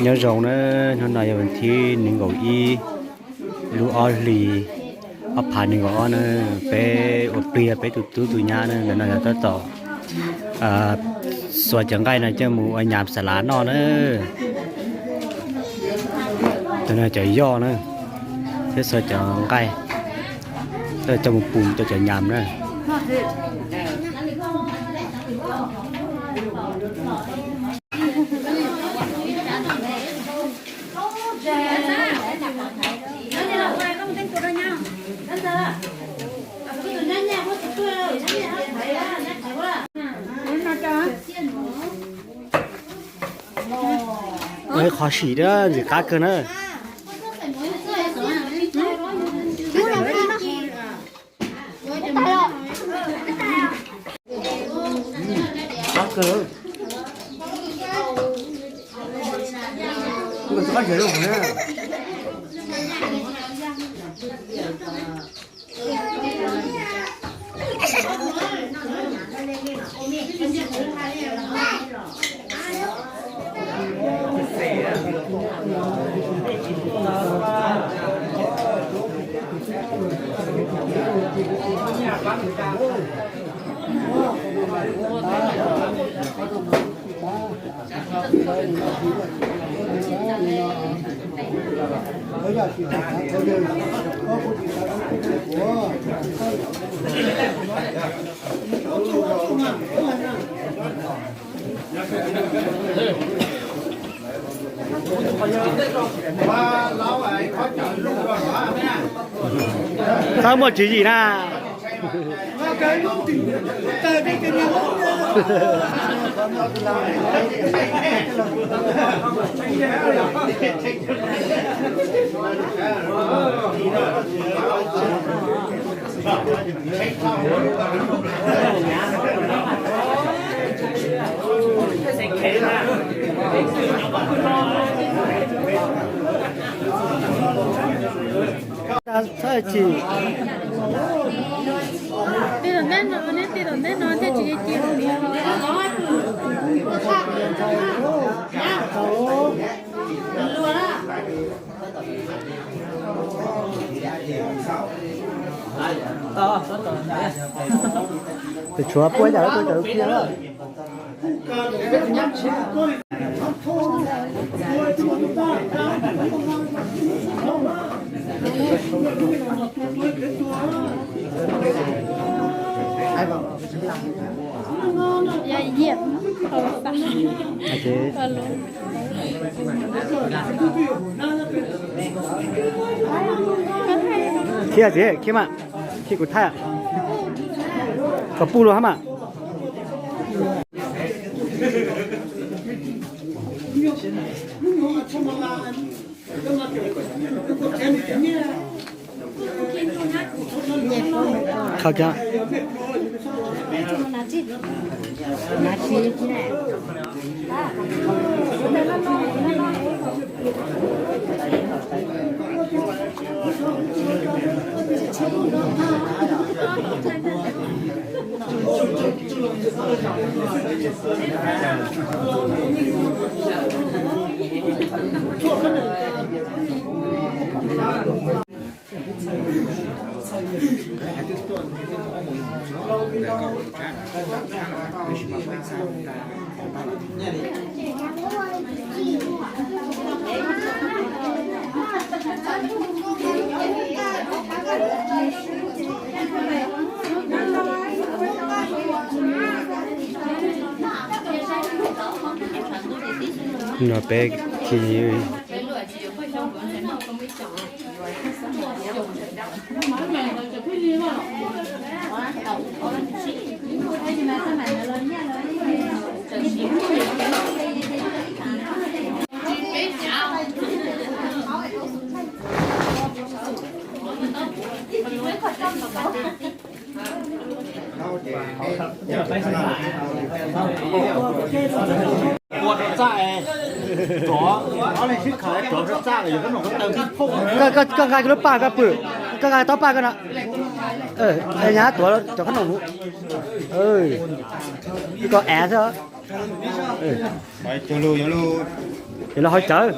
Nyob zoo na, hnub no yog vas thib nees nkaum ib lub ob hlis ob phav nees nkaum ob na, peb ua plig peb tus tub tus nyab na, ntawm no yog tab tom xuas cov nqaij no coj mus ua nyam xa lav noj na. Cov no cov yoj na, thiab xuas cov nqaij coj mus pum rau cov nyam na. Qhov sim da ntxim qab kawg na. Txhob muaj tswv yim na. Txhob chim. Tej zaum ntej no, neb tej zaum ntej no thiaj tsis ci. Tus tshuav puab yam tus cov kiag. Khiav txiv, khiav mas, khiav kuv thaij. Kom puj lug hab mas. Khaws kiag. No peb khi Koj nqa kiag lub paj koj pw. Koj nqa taub paj koj no. Nyab tuav cov qhob noom mus. Koj av xwb. Ces los hau cawv.